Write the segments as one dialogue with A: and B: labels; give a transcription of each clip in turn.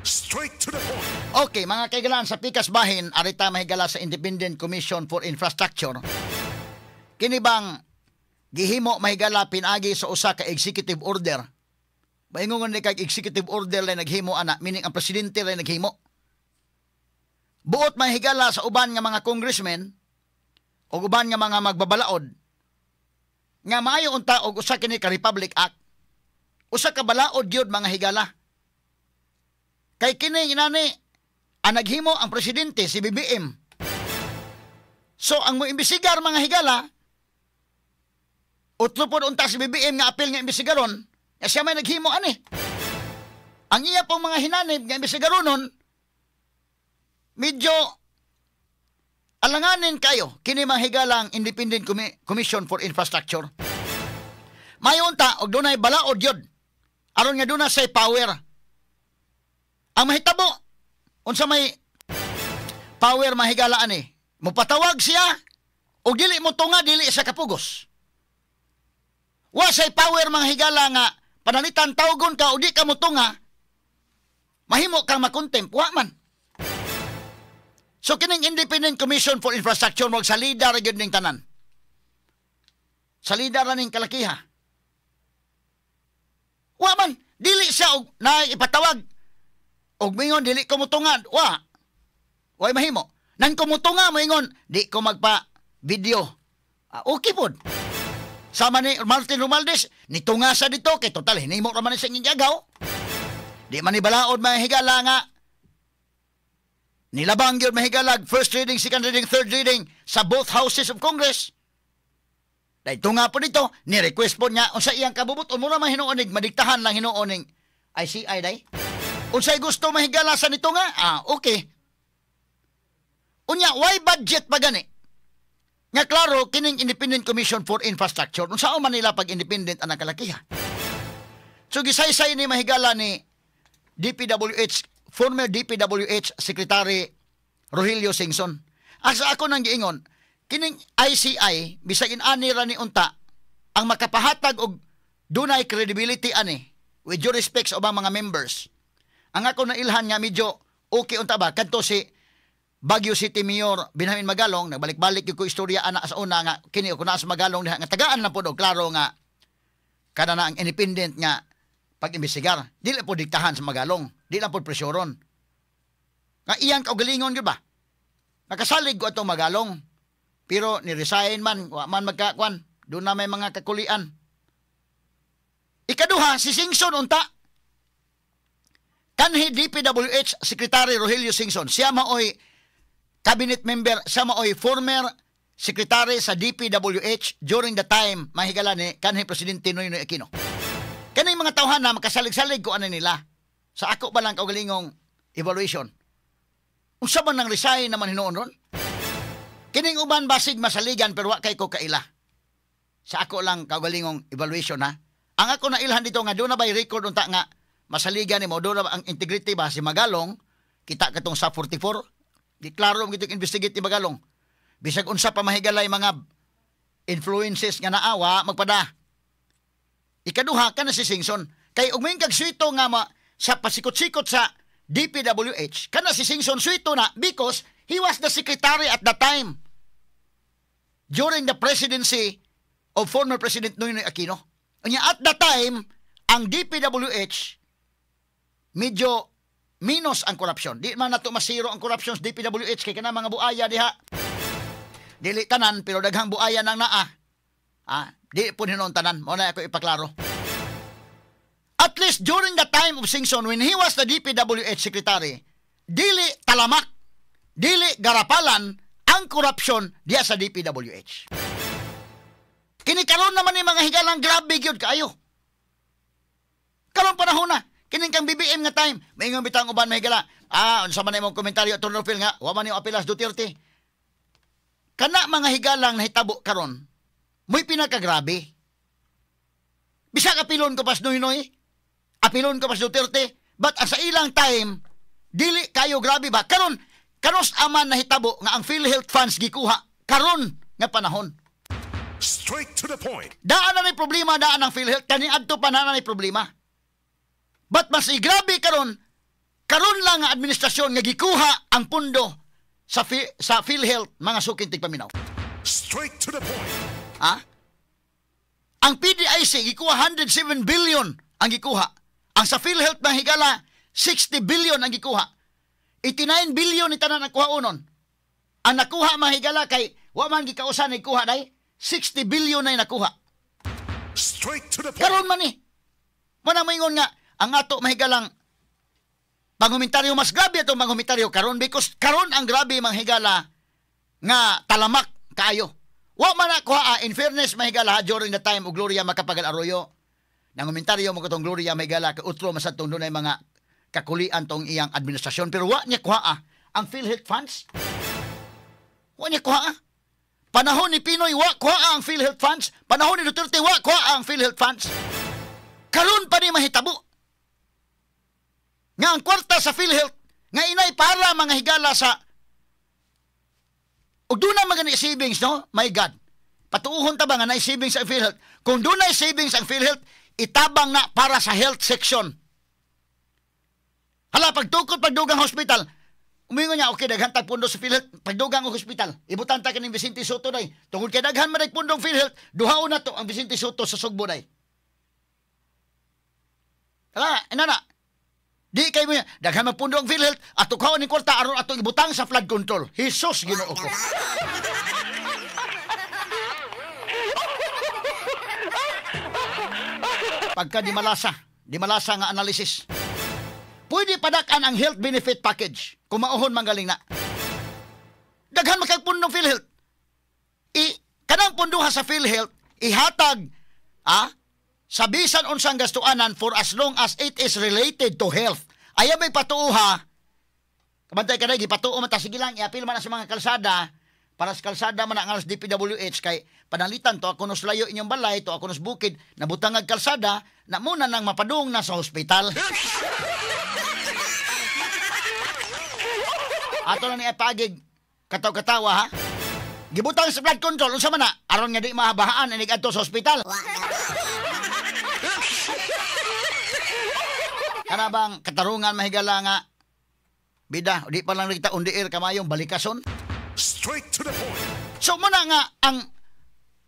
A: Straight to the point.
B: Okay, mga kaigalaan, sa pikas bahin, arita mahigala sa Independent Commission for Infrastructure. Kini bang gihimo, mahigala, pinagi sa usa ka executive order. Maingon ni kag executive order lay naghimo ana, meaning ang presidente lay naghimo. Buot, mahigala, sa uban nga mga congressmen o uban nga mga magbabalaod nga maayo unta og usa kini ka Republic Act. Usa ka balaod gyud, mga higala. Kay kini inani ang naghimo ang presidente, si BBM. So ang mo imbestigar, mga higala, utlo pod unta si BBM nga apil nga imbestigaron, nga siya may naghimo ani. Ang iya pong mga hinanib nga imbestigaronon, medyo alanganin kayo kini, mga higalang Independent Commission for Infrastructure. Mayo unta og dunay balaod yun. Aron nga duna say power. Ang mahitabo, unsa may power, mahigala ani, mopatawag siya o dili mo tunga, dili sa kapugos. Wa say power, mga higala, nga panalitan tawgon ka o di ka motunga, mahimo kang makontempt, wa man. So kining Independent Commission for Infrastructure mo salida ra gyud ning tanan. Salida ra ning kalakiha. Wa man, dili siya og na ipatawag og mingon dili ko motunga, wa. Way mahimo. Nang kumutunga, moingon di ko magpa video. Ah, okay pod. Sama ni Martin Romualdez, nitunga sa dito kay total hinimo ra man ni sa inyong. Di man ni balaod, mga higala, nga nilabang gyud, mahigalag, first reading, second reading, third reading sa both houses of Congress. Dahil nga po dito, ni-request po niya unsa iyang kabubut, mura man hinuonig, madiktahan lang hinuoning ICI day. Unsay gusto, mahigala, sa nito nga, ah, okay. Unya, why budget pa gani? Nga klaro, kining Independent Commission for Infrastructure, unsa man nila pag independent ang kalakiha? So gisaysay ni, mahigala, ni DPWH, former DPWH Secretary Rogelio Singson. Asa ako nang giingon, kining ICI, bisag inani ra ni unta, ang makapahatag og dunay credibility ani, with due respect sa ubang mga members. Ang ako na ilhan nga medyo okay unta ba, kadto si Baguio City Mayor Benjamin Magalong. Nagbalik-balik gyud ko istorya ana sa una nga kini ko na sa Magalong diha nga tagaan lang pod og klaro nga kada na ang independent nga pag-imbestigar. Dili po diktahan sa Magalong, di lang po presyoron. Nga iyang kaugalingon gyud ba? Nakasalig ko atong Magalong. Pero ni-resign man, wa man magkakuan. Doon na may mga kakulian. Ikaduha, si Singson unta. Kanhi DPWH Secretary Rogelio Singson, siya maoy cabinet member, siya maoy former secretary sa DPWH during the time, mahigala, ni kanhi Presidente Noynoy Aquino. Kaning mga tawhan na makasalig-salig ko ano nila. Sa ako ba lang kaugalingong evaluation. Unsa man nang resign naman hinuon ron? Kining uban basig masaligan pero wa kay ko kaila. Sa ako lang kaugalingong evaluation ha. Ang ako na ilhan dito nga doon na ba'y record unta nga masaligan nimo, doon na ba ang integrity ba si Magalong, kita katong sa 44 di klaro mo gitong investigate ni Magalong. Bisag unsa pa mahigalay mga influences nga naawa magpada. Ikaduha ka na si Singson. Kay ug kag suwito nga ma, sa pasikot-sikot sa DPWH, kana si Singson suwito na because he was the secretary at the time during the presidency of former President Noynoy Aquino. Unya at the time, ang DPWH medyo minus ang korupsyon. Di man nato masiro ang korupsyon sa DPWH kay kana mga buaya diha. Dili tanan pero daghang buaya nang naa. Ah, di po hinuon tanan. Mo na ako ipaklaro. At least during the time of Singson, when he was the DPWH secretary, dili talamak, dili garapalan ang korupsyon diya sa DPWH. Kini karon naman ni, mga higalang, grabe gyud kaayo. Karon panahon na, kining kang BBM nga time, maingon bitang uban, mahigala. Ah, unsa man imong komentaryo, Atty. Phil, nga wa man yung apilas Duterte. Kana, mga higalang, nahitabo karon, mo'y pinakagrabe. Bisag apilon ko pas Noynoy, apilon ko pas Duterte, but ang sa ilang time, dili kayo grabe ba? Karon, kanos aman nahitabo nga ang PhilHealth funds gikuha karon nga panahon?
A: Straight to the point.
B: Daan na ni problema, daan ang PhilHealth, kani adto pa na ni problema. But mas igrabe karon Karon lang nga administrasyon nga gikuha ang pundo sa PhilHealth, mga suking tigpaminaw.
A: Straight to the point.
B: Ha? Ang PDIC gikuha 107 billion ang gikuha. Ang sa PhilHealth, mga higala, 60 billion ang gikuha. 89 billion ni tanan ang kuhaonon. Ang nakuha, mga higala, kay wa man gikausan ni kuha day, 60 billion na nakuha.
A: Straight to the point.
B: Karon man ni. Mao na moingon nga ang ato mahigalang pangumentaryo, mas grabe atong pangumentaryo karon because karon ang grabe, mga higala, nga talamak kaayo. Wa man na kuha, in fairness, mahigala, during the time og Gloria Macapagal Arroyo. Nangumentaryo mo katong Gloria, mahigala, kay utro man sad tong dunay mga kakulian tong iyang administrasyon, pero wa niya kuha ang PhilHealth funds. Wa niya kuha. Panahon ni PNoy, wa kuha ang PhilHealth funds. Panahon ni Duterte, wa kuha ang PhilHealth funds. Karon pa ni mahitabo nga ang kwarta sa PhilHealth nga inay para, mga higala, sa ug doon na mga savings, no? My God. Patuuhon ta ba nga na savings ang PhilHealth? Kung doon na savings ang PhilHealth, itabang na para sa health section. Hala, pagtukod pagdugang hospital, umingon niya, okay, daghan tag pundo sa PhilHealth, pagdugang og hospital. Ibutan ta kaning Vicente Sotto day. Tungod kay daghan man pundong PhilHealth, duhaon na to ang Vicente Sotto sa Sugbo day. Hala, inana. Di kay mo daghan man pundo ang PhilHealth, ato kaon ni kwarta aron ato ibutang sa flood control. Jesus, Ginoo ko. Pagka di malasa nga analysis. Pwede padak-an ang health benefit package kung mauhon manggaling na. Daghan makagpundong PhilHealth. I kanang punduha sa PhilHealth ihatag sa bisan unsang gastuanan for as long as it is related to health. Ayaw may patuoha. Kabantay ka na, gipatuo man ta, sige lang, iapil man na sa mga kalsada, para sa kalsada man ang alas DPWH, kay panalitan to ako nos layo inyong balay, to ako nos bukid, nabutang ang kalsada, na muna nang mapadung na sa hospital. Ato na ni ipagig kataw-katawa ha. Gibutang sa flood control unsa man na aron nga di mahabahaan inig adto sa hospital. Kana bang katarungan, mahigala, nga bida di pa lang kita on the air kamayong balikason?
A: Straight to the point.
B: So muna nga ang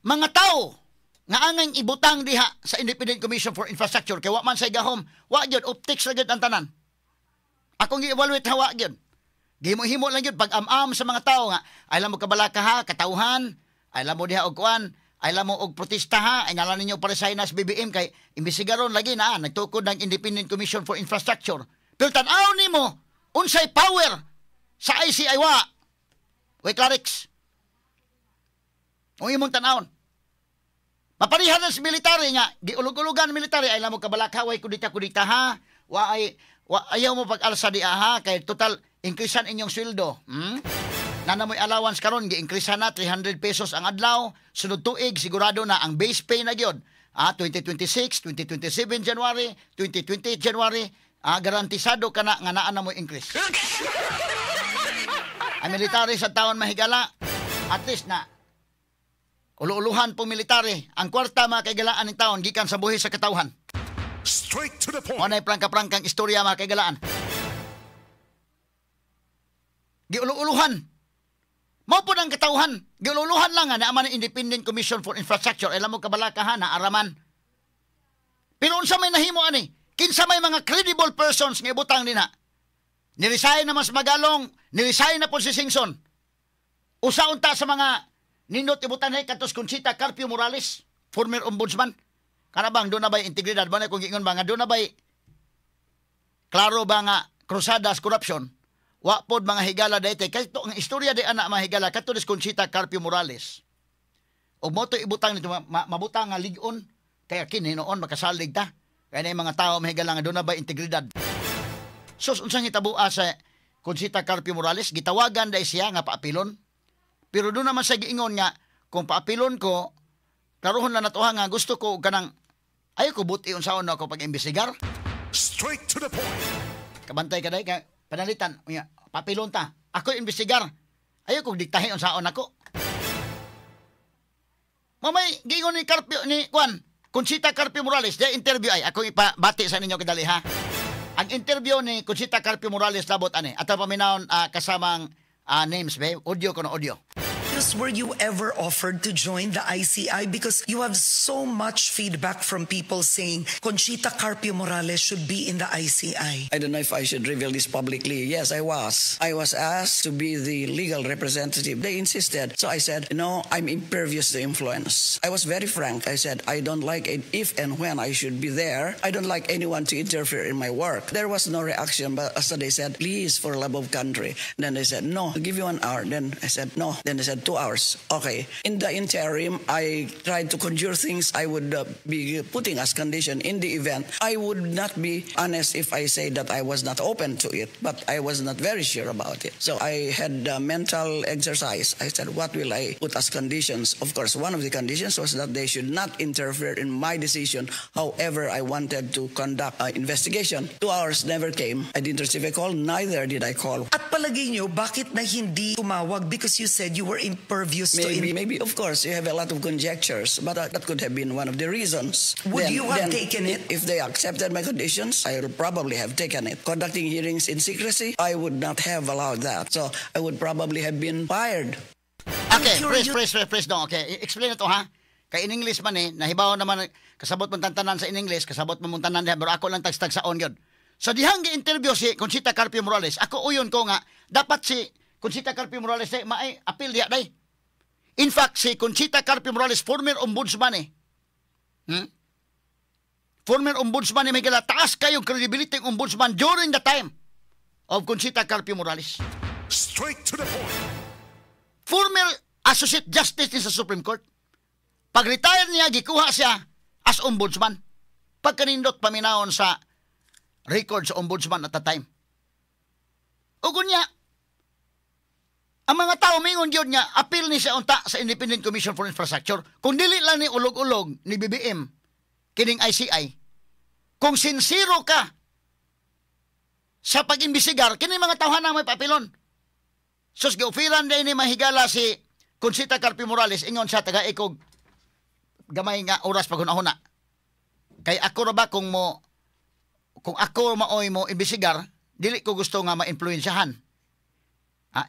B: mga tao nga angang ibutang diha sa Independent Commission for Infrastructure kay wa man say gahom, wa gyud, optics ra gyud ang tanan. Akong gi-evaluate ha, wa gyud. Gihimo-himo lang gyud pag-am-am sa mga tao nga ay mo kabalaka ha, katawhan, ay mo diha og kuan, ay mo og protesta ha, ay nala ninyo para sa nas BBM kay imbisigaron lagi na nagtukod ng Independent Commission for Infrastructure. Pero tan-aw nimo unsay power sa ICI, wa. Way clarix. Kung imong tan-awon. Maparihan na sa military nga, giulog-ulugan military, ay mo kabalaka, way kudita-kudita ha, wa ay, wa, ayaw mo pag-alsa di ha, kay total, increasean inyong sweldo. Nana mo'y allowance karon, gi-increasean na 300 pesos ang adlaw, sunod tuig, sigurado na ang base pay na gyud. 2026, 2027 January, 2028 January, garantisado ka na nga naa na mo increase. Ang military sa taon, mahigala, at least na ulo-uluhan po military. Ang kwarta, mga kaigalaan ng taon, gikan sa buhi sa katawhan.
A: Straight to the point.
B: Mo na'y prangka-prangkang istorya, mga kaigalaan. Giulo-uluhan. Mao po ang katawhan. Giulo-uluhan lang nga naa man ang Independent Commission for Infrastructure. Alam mo kabalakahan na araman. Pero unsa may nahimo ani? Kinsa may mga credible persons nga ibutang nina? Niresign na mas Magalong, niresign na po si Singson. Usa unta sa mga nindot ibutan ni katos Conchita Carpio Morales, former ombudsman. Kana bang doon na ba'y integridad? Ba na kung giingon ba nga doon na ba'y klaro ba nga krusadas corruption? Wa pod, mga higala, dayte kay to ang istorya di ana, mga higala, kato ni Conchita Carpio Morales. Og mo to ibutang nito mabutang nga lig-on kaya kini noon makasalig ta. Kaya na yung mga tao, mga higala, nga doon na ba integridad. Sus, unsang hitaboa sa Conchita Carpio Morales, gitawagan dahil siya nga paapilon. Pero doon naman sa giingon nga kung paapilon ko, klarohon lang natuha nga gusto ko kanang ayaw ko buti unsaon na ako pag-imbestigar.
A: Straight to the point.
B: Kabantay ka dahil, ka, panalitan, unya, papilon ta. Ako imbestigar. Ayaw kong diktahin unsaon ako. Mamay, giingon ni Carpio, ni Juan, Conchita Carpio Morales, di interview ay, ako ipabati sa ninyo kadali ha. Ang interview ni Conchita Carpio Morales labot ani. Ato paminawon kasamang names be, audio kono, audio.
C: Were you ever offered to join the ICI? Because you have so much feedback from people saying Conchita Carpio Morales should be in the ICI.
D: I don't know if I should reveal this publicly. Yes, I was. I was asked to be the legal representative. They insisted. So I said, "No, I'm impervious to influence." I was very frank. I said, "I don't like it if and when I should be there. I don't like anyone to interfere in my work." There was no reaction, but so they said, "Please, for love of country." Then they said, "No, I'll give you an hour." Then I said, "No." Then they said, "2 hours." Okay. In the interim, I tried to conjure things I would be putting as condition in the event. I would not be honest if I say that I was not open to it, but I was not very sure about it. So I had a mental exercise. I said, "What will I put as conditions?" Of course, one of the conditions was that they should not interfere in my decision, however I wanted to conduct an investigation. 2 hours never came. I didn't receive a call, neither did I call.
C: At palagay nyo, bakit na hindi tumawag? Because you said you were impervious to
D: Maybe, maybe, of course, you have a lot of conjectures, but that could have been one of the reasons.
C: Would you have taken it?
D: If they accepted my conditions, I would probably have taken it. Conducting hearings in secrecy, I would not have allowed that. So I would probably have been fired.
B: Okay,
C: curious-
B: freeze, freeze, freeze, freeze dong. Okay, explain ito ha. Kay in English man eh, nahibaw naman, kasabot mong tantanan sa in English, kasabot mo mong tanan diha, pero ako lang tagstag sa on yun. So dihang gi-interview si Conchita Carpio Morales, ako uyon ko nga, dapat si Conchita Carpio Morales eh, maay appeal diha day. In fact, si Conchita Carpio Morales, former ombudsman eh. Former ombudsman ni Miguel, taas kayong credibility ng ombudsman during the time of Conchita Carpio Morales.
A: Straight to the point.
B: Former Associate Justice ni sa Supreme Court. Pag-retire niya, gikuha siya as ombudsman. Pagkanindot paminawon sa record sa ombudsman at the time. Ug niya, ang mga tao mingon gyud nga appeal ni siya unta sa Independent Commission for Infrastructure. Kung dili lang ni ulog-ulog ni BBM kining ICI, kung sincero ka sa pag-imbestigar, kini mga tawhana may papilon. Sus, gi-offeran din ni mahigala si Conchita Carpio Morales, ingon siya, taga ikog gamay nga oras pag hunahuna. Kay ako ra ba kung ako maoy mo imbestigar, dili ko gusto nga ma-influensyahan. Ha?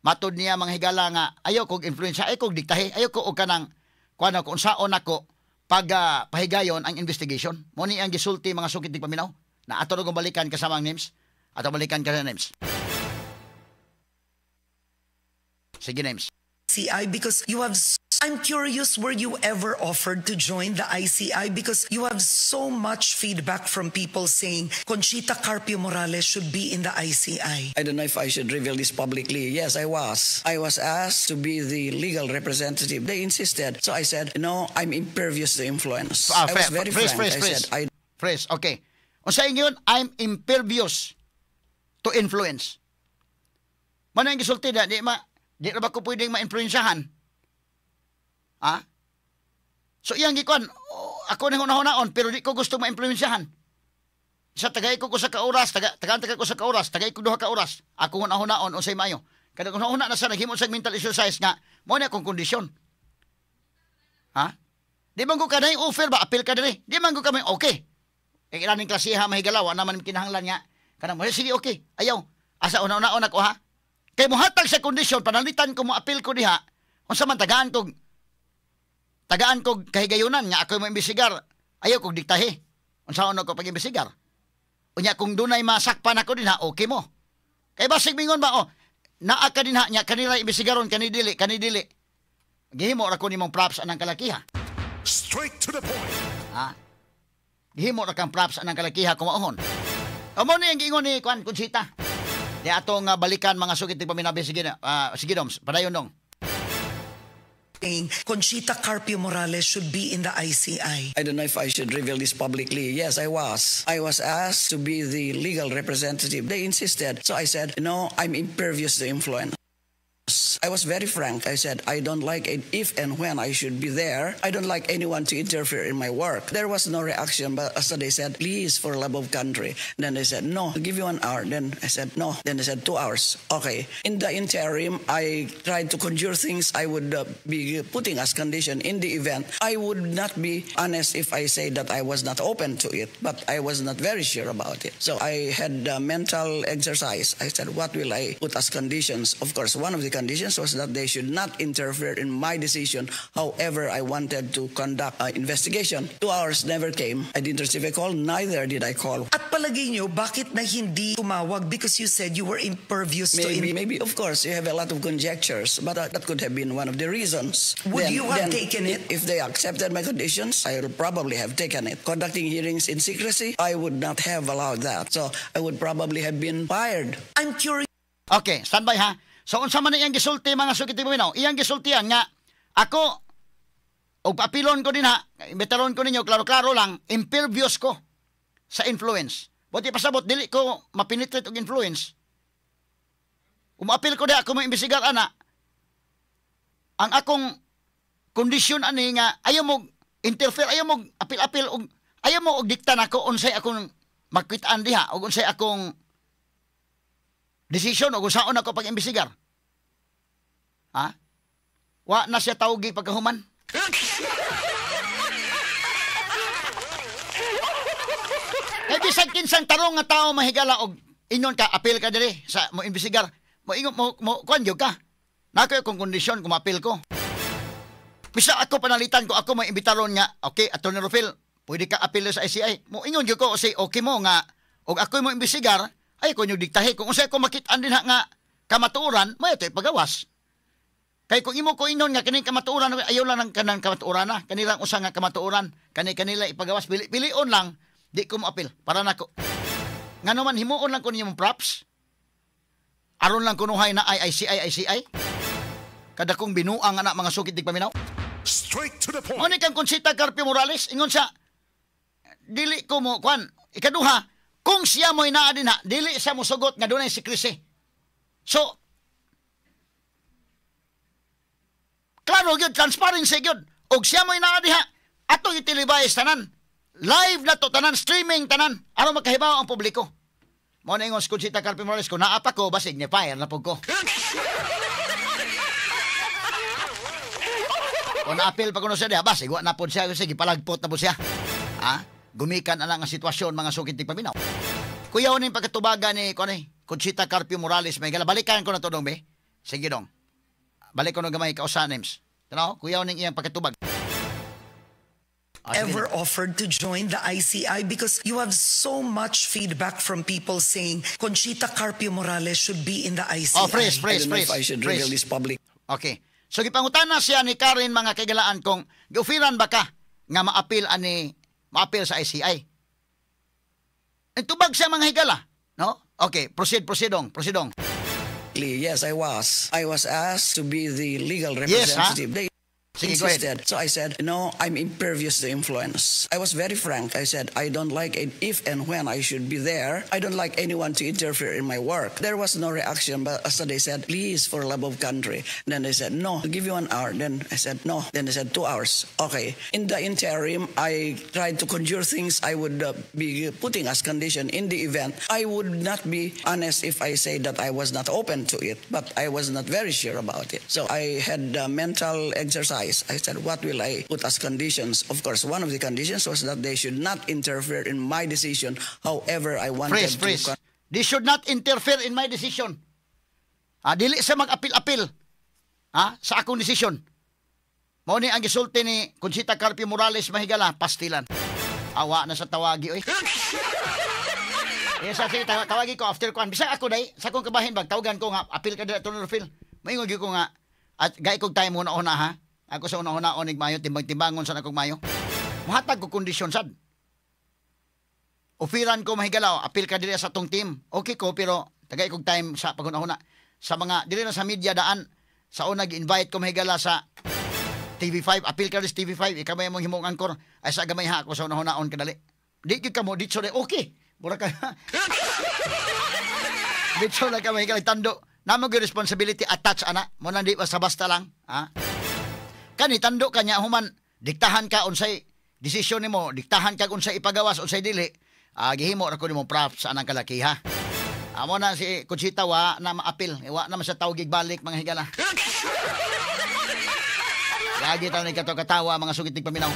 B: Matod niya mga higala nga ayaw kog influensya, ayaw kog diktahe, ayaw ko og kanang kuan kung unsaon ako pag pahigayon ang investigation. Mo ni ang gisulti, mga sukit di paminaw. Na ato ra kong balikan kasama ang names. Ato balikan ka sa names. Sige, names.
C: ICI because you have I'm curious, were you ever offered to join the ICI? Because you have so much feedback from people saying Conchita Carpio Morales should be in the ICI.
D: I don't know if I should reveal this publicly. Yes, I was. I was asked to be the legal representative. They insisted. So I said, "No, I'm impervious to influence." I was very
B: freeze,
D: frank.
B: Freeze,
D: I
B: freeze.
D: said, I
B: Freeze, okay. Unsa ingon, "I'm impervious to influence." Mao na ang gisulti na, di ra ba ko pwedeng ma-influensyahan? Ha? So iyang gikuan, oh, ako nang hunahunahon pero di ko gusto ma-influensyahan. Sa tagay ko sa ka oras, tagaan taga ko sa ka oras, tagay ko 2 ka oras. Ako hunahunahon unsay maayo. Kada kung hunahuna na sa naghimo sa mental exercise nga mo na akong kondisyon. Ha? Di man ko kanay offer ba appeal ka diri? Di man ko kami okay. Eh ilaning klasiha mahigala wa naman kinahanglan nga kanang mo sige okay. Ayaw. Asa una-una ako ha. Kay mohatag sa kondisyon panalitan ko mo appeal ko diha. Unsa man tagaan kog kahigayunan nga ako mo imbestigar. Ayaw kog diktahe. Unsaon ako pag-imbestigar? Unya kung dunay masakpan ako dinha, okay mo. Kay basig mingon ba oh, naa ka dinha nya kanila imbestigaron kani dili, kani dili. Gihimo ra ko nimong props anang kalakiha.
A: Straight to the point.
B: Ha? Gihimo ra kang props anang kalakiha kung maohon. Amo ni ang giingon ni Kwan Conchita. Di atong balikan, mga sukit ni paminabi, sige na. Sige Doms, padayon dong.
C: Saying Conchita Carpio Morales should be in the ICI.
D: I don't know if I should reveal this publicly. Yes, I was. I was asked to be the legal representative. They insisted. So I said, "No, I'm impervious to influence." I was very frank. I said, "I don't like it if and when I should be there. I don't like anyone to interfere in my work." There was no reaction, but so they said, "Please, for love of country." Then they said, "No, I'll give you an hour." Then I said, "No." Then they said, "2 hours." Okay. In the interim, I tried to conjure things I would be putting as condition in the event. I would not be honest if I say that I was not open to it, but I was not very sure about it. So I had a mental exercise. I said, "What will I put as conditions?" Of course, one of the conditions was that they should not interfere in my decision, however I wanted to conduct an investigation. 2 hours never came. I didn't receive a call, neither did I call.
C: At palagay nyo, bakit na hindi tumawag? Because you said you were impervious to
D: Maybe, maybe, of course, you have a lot of conjectures, but that could have been one of the reasons.
C: Would you have taken it?
D: If they accepted my conditions, I would probably have taken it. Conducting hearings in secrecy, I would not have allowed that. So I would probably have been fired.
C: I'm curious.
B: Okay, standby ha. So unsa man iyang gisulti, mga sukit paminaw? Iyang gisultian nga ako og paapilon ko dinha, imbitaron ko ninyo klaro-klaro lang, impervious ko sa influence. Buot pasabot dili ko mapenetrate og influence. Umaapil ko diha ako mo imbestigar ana. Ang akong kondisyon ani nga ayaw mo interfere, ayaw mo apil-apil og ayaw mo og dikta nako unsay akong makit-an diha og unsay akong desisyon o kung saon ako pag-imbestigar. Ha? Wa na siya tawgi pagkahuman. Kay bisag kinsang tarong nga tao mahigala og ingon ka apil ka diri sa mo imbestigar, mo ingon mo, mo kuan gyud ka. Nako akong kondisyon kung maapil ko. Bisa ako panalitan ko ako mo imbitaron nga, "Okay, Attorney Rufil, pwede ka apil sa ICI." Mo ingon gyud ko say okay mo nga og ako mo imbestigar, ay ko nyo diktahi kung unsay ko makit-an dinha nga kamatuoran, mo ito ipagawas. Kay kung imo ko inon nga kining kamatuoran, ayaw lang ng kanang kamatuoran na, kanilang usa nga kamatuoran, kani kanila ipagawas, pili, pilion lang, di ko moapil para nako. Ngano man himuon lang ko ninyong props. Aron lang kunuhay na ay ICI ICI. Kada kong binuang anak mga sukit di paminaw.
A: Straight to the point.
B: Mo ni kang Conchita Carpio Morales, ingon siya, dili ko mo, kwan, ikaduha, kung siya mo'y naa din ha, dili siya mosugot nga dunay secrecy. So, klaro gyud, transparency gyud. Og siya mo'y naa diha, atong i-televise tanan. Live na to tanan, streaming tanan, aron makahibaw ang publiko. Mo na ingon si Conchita Carpio Morales, kung naa pa ko, basig ni fire na pud ko. Kung naapil pa kuno siya diha, basig wa na pud siya, sige palagpot na pud siya. Ha? Gumikan na lang ang sitwasyon mga sukit di paminaw. Kuyaw ning pagkatubaga ni kuan ni Conchita Carpio Morales may gala. Balikan ko na to dong be. Sige dong. Balik ko na gamay kausa names. Tanaw, kuyaw ning iyang pagkatubag. Ah, sige.
C: Ever offered to join the ICI? Because you have so much feedback from people saying Conchita Carpio Morales should be in the ICI.
B: Oh, freeze,
D: I
B: freeze,
D: don't know
B: freeze.
D: if I should
B: Freeze.
D: reveal this public.
B: Okay. So gipangutana siya ni Karen mga kaigalaan kung giufiran ba ka nga maapil ani maapil sa ICI. Tubag siya mga higala, no? Okay, proceed, proceedong, proceedong.
D: Yes, I was. I was asked to be the legal
B: Yes, ha?
D: representative. They
B: Sige, go ahead.
D: insisted. So I said, "No, I'm impervious to influence." I was very frank. I said, "I don't like it if and when I should be there. I don't like anyone to interfere in my work." There was no reaction, but so they said, "Please, for love of country." Then they said, "No, I'll give you an hour." Then I said, "No." Then they said, "2 hours." Okay. In the interim, I tried to conjure things I would be putting as condition in the event. I would not be honest if I say that I was not open to it, but I was not very sure about it. So I had a mental exercise. I said, "What will I put as conditions?" Of course, one of the conditions was that they should not interfere in my decision, however I wanted
B: Freeze,
D: to
B: freeze. They should not interfere in my decision. Ah, dili sa mag-apil-apil ha, sa akong desisyon. Mao ni ang gisulti ni Conchita Carpio Morales mahigala, pastilan. Awa na sa tawagi oy. Eh, sa sige, tawagi ko after kuan. Bisag ako day, sa akong kabahin bag tawagan ko nga apil ka dira Tony Rufil. Maingon gyud ko nga at gay kog time una-una ha. Ako sa una-una onig mayo timbang-timbangon sa akong mayo. Muhatag ko kondisyon sad. Ofiran ko mahigalaw, apil ka diri sa atong team. Okay ko pero tagay kog time sa paghuna-huna. Sa mga dili na sa media daan sa una gi-invite ko mahigala sa TV5, apil ka diri sa TV5, ikaw may mong himong angkor. Ay sa gamay ha ako sa una-hunaon kadali. Di gyud ka mo ditso de okay. Mura ka. Ditso na ka mahigala tando. Naa man gyud responsibility attached ana. Mao nang di basta-basta lang, ha? Kani tando ka niya human diktahan ka unsay desisyon nimo, diktahan ka unsay ipagawas, unsay dili. Ah, gihimo ra ko nimo props sa anang kalaki, ha. Amo na si Conchita, wa na maapil, wa na man sa tawgig balik, mga higala. Lagi tayo ni kato katawa, mga sugit paminaw.